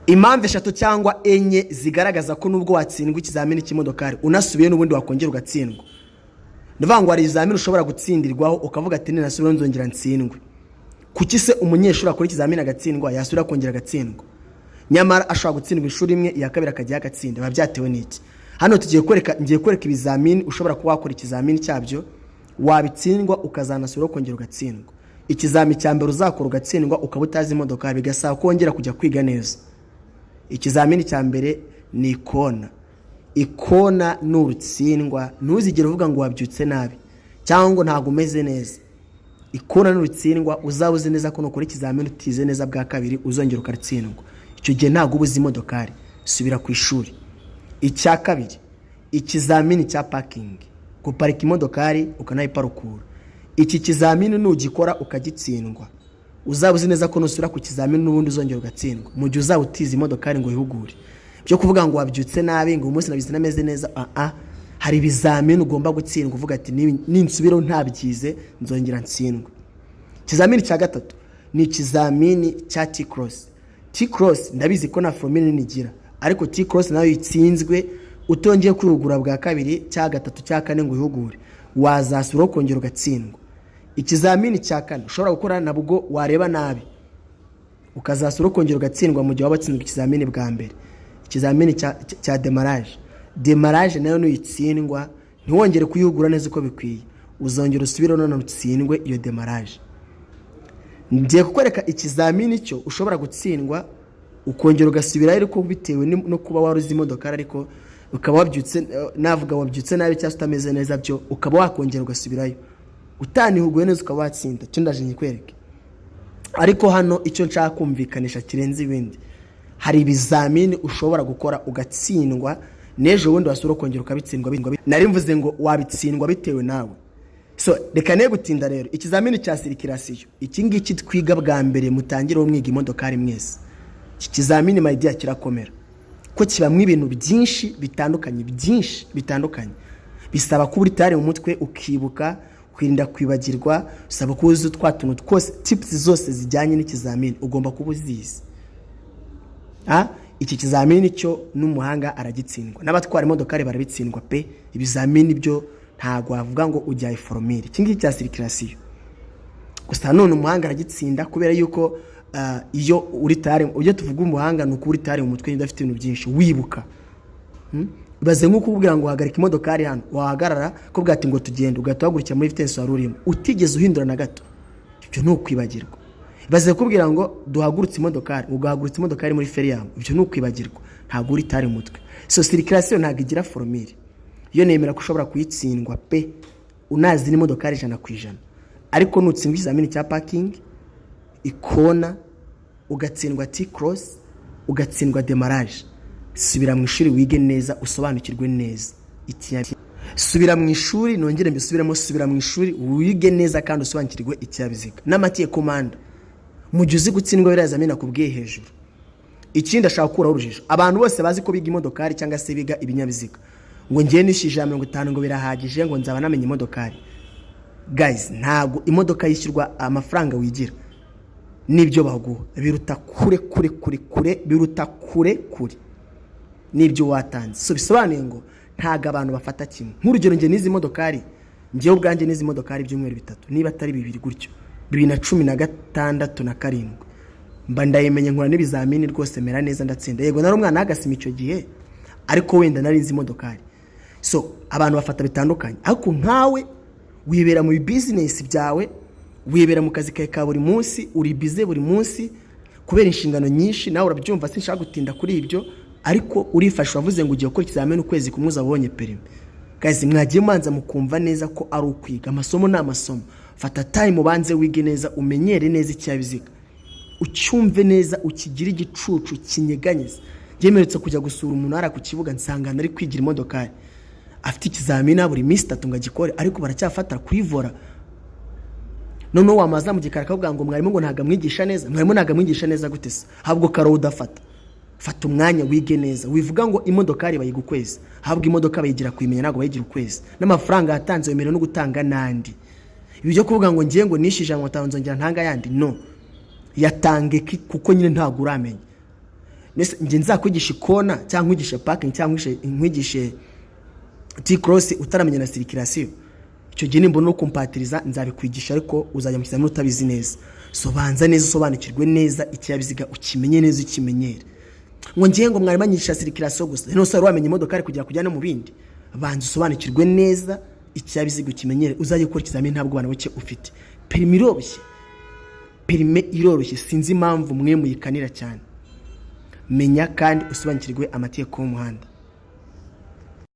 Impamvu eshatu cyangwa enye zigaragaza ko nubwo watsindwa ikizamini cy'imodokari, unasubiye n'ubundi wakongera ugatsindwa. Ni ukuvuga ngo hari ibizamini ushobora gutsindirwaho ukavuga ati: "Ninasubiraho nzongera ntsindwe." Kuki se umunyeshuri akora ikizamini agatsindwa, yasubira akongera agatsindwa, nyamara ashobora gutsindwa inshuro imwe, iya kabiri akajya agatsinda? Biba byatewe n'iki? Hano tugiye kwereka, ngiye kwereka ibizamini ushobora kuba wakora ikizamini cyabyo, wabitsindwa ukazanasubiraho ukongera ugatsindwa. Ikizami cya mbere uzakora ugatsindwa ukaba utazi imodoka, bigasaba ko wongera kujya kwiga neza. Ikizamini cya mbere ni ikona. Ikona nurutsindwa, ntuzigere uvuga ngo wabyutse nabi cyangwa ngo ntabwo umeze neza. Ikona nurutsindwa, uzaba uzi neza ko nukora ikizamini utize neza bwa kabiri uzongera ukarutsindwa. Icyo gihe ntabwo uba uzi imodokari, subira ku ishuri. Icya kabiri, ikizamini cya parking, guparika imodokari ukanayiparukura. Iki kizamini nugikora ukagitsindwa, uzaba uzi neza ko nusubira ku kizamini n'ubundi uzongera ugatsindwa, mu gihe uzaba utize imodokari ngo wihugure. Byo kuvuga ngo wabyutse nabi, ngo uyu munsi nabyutse nameze neza, ah, hari ibizamini ugomba gutsindwa uvuga ati: "Ninsubiraho ntabyize nzongera ntsindwe." Ikizamini cya gatatu ni ikizamini cya T-cross. T-cross ndabizi ko nta formule nini igira, ariko T-cross nayo itsinzwe utongeye kwihugura bwa kabiri cya gatatu cya kane ngo wihugure, wazasubiraho ukongera ugatsindwa. Ikizamini cya kane ushobora gukora nabwo wareba nabi ukazasura ukongera ugatsindwa mu gihe waba watsinzwe ikizamini bwa mbere, ikizamini cya démarrage. Démarrage nayo nuyitsindwa ntiwongere kuyihugura neza uko bikwiye, uzongera usubire none utsindwe iyo démarrage. Ngiye kukwereka ikizamini cyo ushobora gutsindwa ukongera ugasubirayo, ariko bitewe no kuba wari uzi imodokari, ariko ukaba wabyutse, navuga wabyutse nabi cyangwa se utameze neza, byo ukaba wakongera ugasubirayo utanihuguye neza ukaba watsinda. Cyo ndaje nyikwereke. Ariko hano icyo nshaka kumvikanisha kirenze ibindi, hari ibizamini ushobora gukora ugatsindwa, n'ejo bundi wasura ukongera ukabitsindwa. Nari mvuze ngo wabitsindwa bitewe nawe. So reka ne gutinda rero. Ikizamini cya circulation, iki ngiki twiga bwa mbere, mutangireho mwiga imodokari mwese. Iki kizamini, my dear, kirakomera ko kibamo ibintu byinshi bitandukanye, byinshi bitandukanye. Bisaba kuba uri tayari mu mutwe, ukibuka, kwirinda kwibagirwa. Bisaba kuba uzi twa tuntu twose, tips zose zijyanye n'ikizamini ugomba kuba uzizi. Iki kizamini cyo n'umuhanga aragitsindwa, n'abatwara imodokari barabitsindwa pe. Ibizamini byo ntabwo wavuga ngo ujyaye formule. Iki ngiki cya circulation gusa none umuhanga aragitsinda, kubera yuko iyo uri tayari, iyo tuvuga umuhanga ni ukuba uri tayari mu mutwe, udafite ibintu byinshi wibuka. Ibaze nko kukubwira ngo hagarika imodokari hano, wahagarara, kubwira ati ngo tugende, ugahita uhagurukira muri vitesse wari urimo utigeze uhindura na gato. Ibyo ni ukwibagirwa. Ibaze kukubwira ngo duhagurutse imodokari, ugahagurutsa imodokari muri feriyamu. Ibyo ni ukwibagirwa, ntabwo uri tayari mu mutwe. So circulation ntabwo igira formule. Iyo nemera ko ushobora kuyitsindwa pe, unazi n'imodokari 100%. Ariko nutsindwa ikizamini cya parking, ikona, ugatsindwa T-cross, ugatsindwa démarrage, subira mu ishuri wige neza, usobanukirwe neza. Subira mu ishuri, nongere mbisubiremo: subira mu ishuri wige neza kandi usobanukirwe ikinyabiziga n'amategeko manda, mu gihe uzi gutsindwa biriya bizamini nakubwiye hejuru. Ikindi, ashaka gukuraho urujijo. Abantu bose bazi ko biga imodokari cyangwa se biga ibinyabiziga, ngo ngiye nishyuje 150 ngo birahagije, ngo nzaba namenye imodokari. Guys, ntabwo imodoka yishyurwa amafaranga wigira. N'ibyo baguha biruta kure kure kure kure, biruta kure kure n'ibyo watanze. So bisobanuye ngo ntabwo abantu bafata kimwe. Nk'urugero, njye n'izi modokari, njyewe ubwanjye n'izi modokari ibyumweru 3 niba atari 2 gutyo, 2016 na 7 mba ndayimenye, nkora n'ibizamini rwose mera neza, ndatsinda. Yego, nari umwana w'agasima icyo gihe, ariko wenda nari nzi imodokari. So abantu bafata bitandukanye. Ariko nkawe wibera mu bizinesi byawe, wibera mu kazi kawe ka buri munsi, uri busy buri munsi kubera inshingano nyinshi, nawe urabyumva, sinshaka gutinda kuri ibyo. Ariko urifasha, wavuze ngo ugiye gukora ikizamini ukwezi kumwe uzaba ubonye permis. Guys, mwagiye mubanza mukumva neza ko ari ukwiga. Amasomo ni amasomo. Fata time ubanze wige neza, umenyere neza ikinyabiziga, ucyumve neza, ukigire igicucu kinyeganyeza. Ngemeretse kujya gusura umuntu hariya ku kibuga, nsanga ari kwigira imodokari, afite ikizamini buri minsi 3 ngo agikore, ariko baracyafata kuri volant. Noneho wamaza mu gikari akavuga ngo mwarimu ngo ntabwo amwigisha neza. Mwarimu ntabwo amwigisha neza gute se? Ahubwo karo udafata, fata umwanya wige neza. Wivuga ngo imodokari bayiga ukwezi, ahubwo imodoka bayigira kuyimenya, ntabwo bayigira ukwezi. N'amafaranga yatanze wemerewe no gutanga n'andi. Ibi byo kuvuga ngo ngiye ngo nishyuje 150 nzongera ntanga ayandi, no yatange kuko nyine ntabwo uramenya. Mbese njye nzakwigisha ikona cyangwa nkwigishe parking cyangwa nkwigishe T-cross utaramenya na circulation? Icyo gihe nimbona no kumpatiriza nzabikwigisha, ariko uzajya mu kizamini utabizi neza. Sobanza neza, usobanukirwe neza ikinyabiziga, ukimenye neza, ukimenyere. Ngo ngiye ngo mwarimu anyigisha circulation gusa, none wari wamenya imodoka kugira kujya no mu bindi? Banza usobanukirwe neza ikinyabiziga, ukimenyere, uzajye gukora ikizamini ntabwo ubana buke ufite. Perimi iroroshye, perime iroroshye, sinzi impamvu mwe muyikanira cyane. Menya kandi usobanukirwe amategeko y'umuhanda.